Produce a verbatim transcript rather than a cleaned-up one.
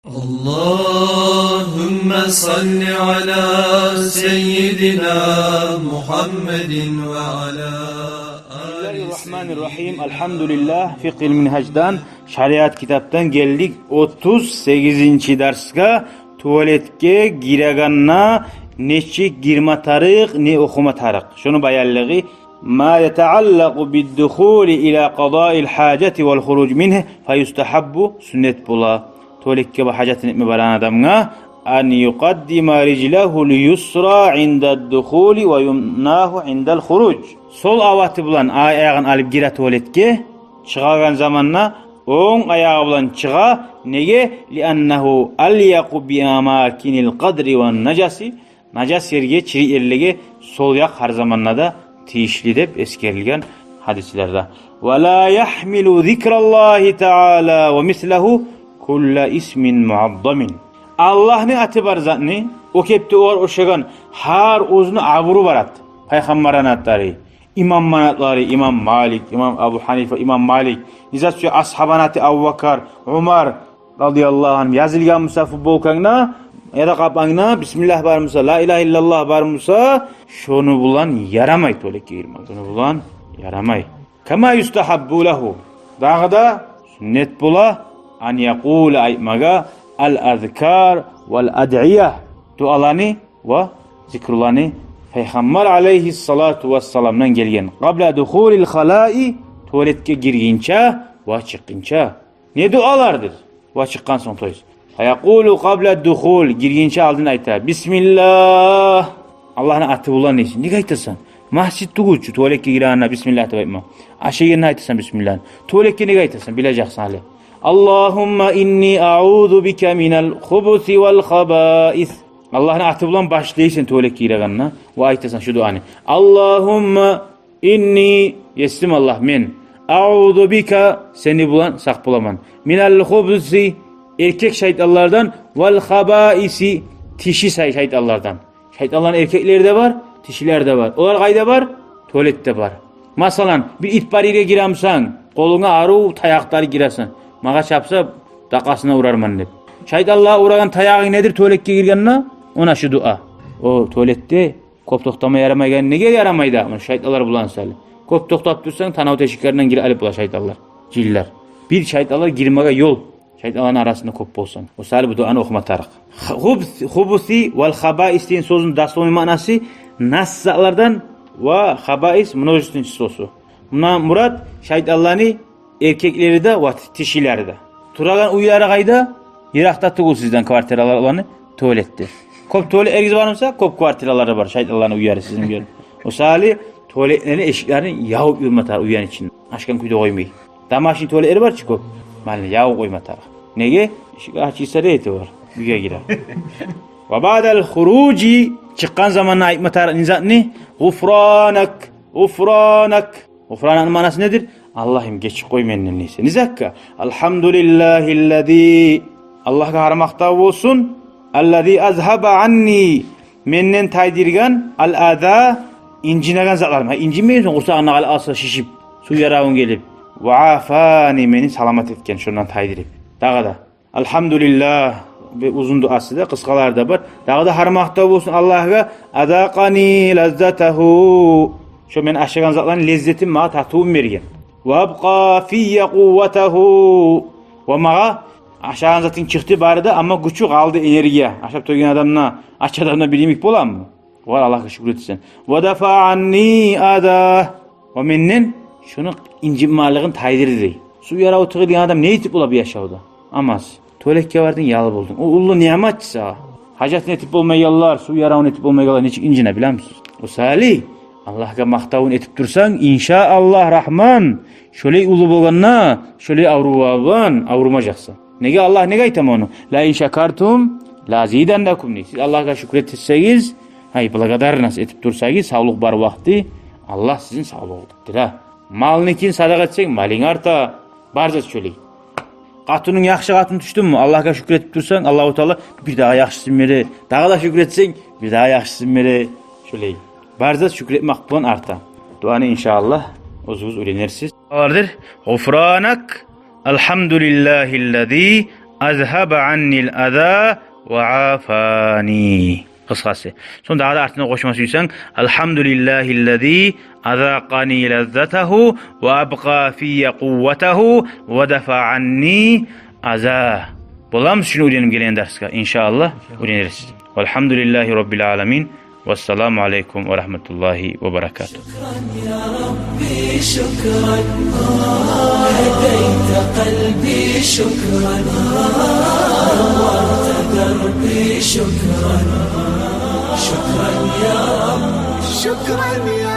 اللهم صل على سيدنا محمد وعلى آل سيدنا. بسم الله الرحمن الرحيم. الحمد لله. Фикъгьил Мингьаждан, шариат китапдан гелдик отуз сегизинчи дарсгъа. Туалетге гирегенде нечик гирме тарыкъ, не охума тарыкъ, шону баянлыгъы. ما يتعلق بالدخول إلى قضاء الحاجة والخروج منه فيستحب, сюннет бола. Туалетге бир гьажатын этме барагъан адамгъа, أن يقدم رجله اليسرى عند الدخول ويمناه عند الخروج. Сол аваты булан а-, аягъын алып гире туалетге, чыгъагъан заманда онг аягъы булан чыгъа. Неге? لأنه أليق بأماكن القذر والنجس. Нажас ерге, чирик ерлеге сол якъ гьар заманда да тийишли деп эсгерилген гьадислерде. ولا يحمل ذكر الله تعالى ومثله كل اسم معظم. Аллагьны аты бар затны, о кепде огъар ошагъан гьар оьзюню абуру бар ат. Пайхаммарны атлары, имамланы атлары, имам Малик, имам Абу Гьанифа, имам Малик. Не зат сюе, асгьабаны аты Абубакар, Умар, радияллагьу ангьу, язылгъан буса футболкангда яда къапангда бисмиллагь бар буса, ла илагьа иллаллагь бар буса, шону булан ярамай туалетге гирме. Шону булан ярамай. كما يستحب له. Дагъы да сюннет бола, أن يقول, айтмагъа, الأذكار والأدعية, дуаланы ва зикруланы Пайхаммар алайгьиссалату вассаламдан гелген. قبل دخول الخلاء, туалетге гиргинче ва чыкъгъынча. Не дуалардыр? Ва чыкъгъан сонг, то есть. فيقول قبل الدخول, гиргинче алдын айта: بسم الله. Аллагьны аты булан дейсен. Неге айтасан? Межит тюгюл чю туалетге гирегенде бисмиллагь деп айтма. Ашайгъанда айтасан бисмиллагьны. Туалетге неге айтасан? Билежексен гьали. اللهم إني أعوذ بك من الخبث والخبائث. Аллагьны аты булан башлайсан туалетге гирегенде ва айтасан шу дуаны: اللهم إني, есим Аллагь, мен, أعوذ بك, сени булан сакъ боламан, من الخبث, эркек шайтанлардан, والخبائث, тиши шай-, шайтанлардан. Шайтанланы эркеклери де бар, тишилери де бар. Олар къайда бар? Туалетде бар. Масала, бир ит бар ерге гиремисен, къолунга арив таякъ да алып гиресен. Магъа чапса, дакъасына урарман деп. Шайтанлагъа урагъан таягъынг недир туалетге гиргенде? Она шу дуа. О туалетде кёп токътама ярамайгъан неге ярамай да? Муна шайтанлар булан сали. Кёп токътап турсанг, танав тешиклеринден гирип алып бола шайтанлар, жинлер. Бир шайтанлар гирмеге ёл. Шайтанланы арасында кёп болсанг. О сали бу дуаны охума тарыкъ. Хубс-, хубуси вал хабаис деген сёзню дословный маънасы нас затлардан ва хабаис множественный числосу. Мундан мурат шайтанланы эркеклери де ва тишилери де. Турагъан уьйлери къайда? Йыракъда тюгюл сизден квартиралар, оланы туалетде. Кёп туалетлеригиз бармыса, кёп квартиралар да бар шайтанланы уьйлери сизин уьйлер. О сали туалетлени эшиклерин ябып юрюме тарыкъ уьйню ичинде. Ачгъан кюйде къоймай. Домашний туалетлер бар чы кёп. Муну ябып къойма тарыкъ. Неге? Эшик ачылса да эте бар. Уьйге гире. Ва баъдал хуружи, чыкъгъан заманда айтма тарыкъ не затны? Гъуфранак, гъуфранак. Гъуфранакны маънасы недир? Аллагьым, гечип къой менден десе. Не затгъа? Алгьамдулиллагьиллази. Аллагьгъа гьар макътав болсун. Аллази азгьаба анни. Менден тайдыргъан ал-аза, инжинеген затларым. Гьа, инжинмейсен, къурсагъынг къалып къалса шишип, сув яравунг гелип. Ва афани, мени саламат этген, шондан тайдырып. Дагъы да. Алгьамдулиллагь, бир узун дуасы да, къысгъалары да бар. Дагъы да гьар макътав болсун Аллагьгъа. Азакъани лаззатагьу. Шо мен ашагъан затланы леззетин, магъа татывун берген. Ва абкъа фийя къувватагьу. Ва магъа ашагъан затынг чыкъды бары да, амма гючю къалды, энергия. Ашап тойгъан адамда, ач адамда бир йимик боламы? Олар Аллагьгъа шюкюр этсин. Ва дафа анни аза. Ва менден шону инжитмалыгъын тайдырды дей. Сув яраву тыгъылгъан адам не этип бола бу яшавда? Амас. Туалетге бардынг, ял болдунг. О уллу ниъмат чы сагъа. Гьажатын этип болмайгъанлар, сув яравун этип болмайгъанлар нечик инжине, билемисиз? О сали, Аллагьгъа макътавун этип турсанг, иншааллагь рагьман, шолай уллу болгъанда, шолай аврувлар булан аврумажакъсан. Неге Аллагь, неге айта муну? Ла ин шакартум ла азиданнакум дей. Сиз Аллагьгъа шюкюр этсегиз, гьай, благодарность этип турсагъыз, савлукъ бар вакъти, Аллагь сизин савлугъугъузну да. Малныкин садакъа этсенг, малынг арта, бар зат шолай. Къатынынг яхшы къатын тюшдюмю, Аллагьгъа шюкюр этип турсанг, Аллагьу Таала бир дагъы яхшысын бере, дагъы да шюкюр этсенг, бир дагъы яхшысын бере, шолай. Бар зат шюкюр этмек булан арта. Дуаны, иншааллагь, оьзюгюз уьйренерсиз. Бардыр. Гъуфранак, алгьамдулиллагьиллази أذهب عني الأذى وعافاني. Къысгъасы. Сонг дагъы да артына къошма сюйсенг: الحمد لله الذي أذاقني لذته وأبقى في قوته ودفع عني أذاه. Боламы шуну уьйренип гелеген дарсгъа? Иншааллагь, уьйренерсиз. والحمد لله رب العالمين. والسلام عليكم ورحمة الله وبركاته. شكرا يا ربي، شكرا. هديت قلبي، شكرا. نورت دربي، شكرا. شكرا يا رب، شكرا يا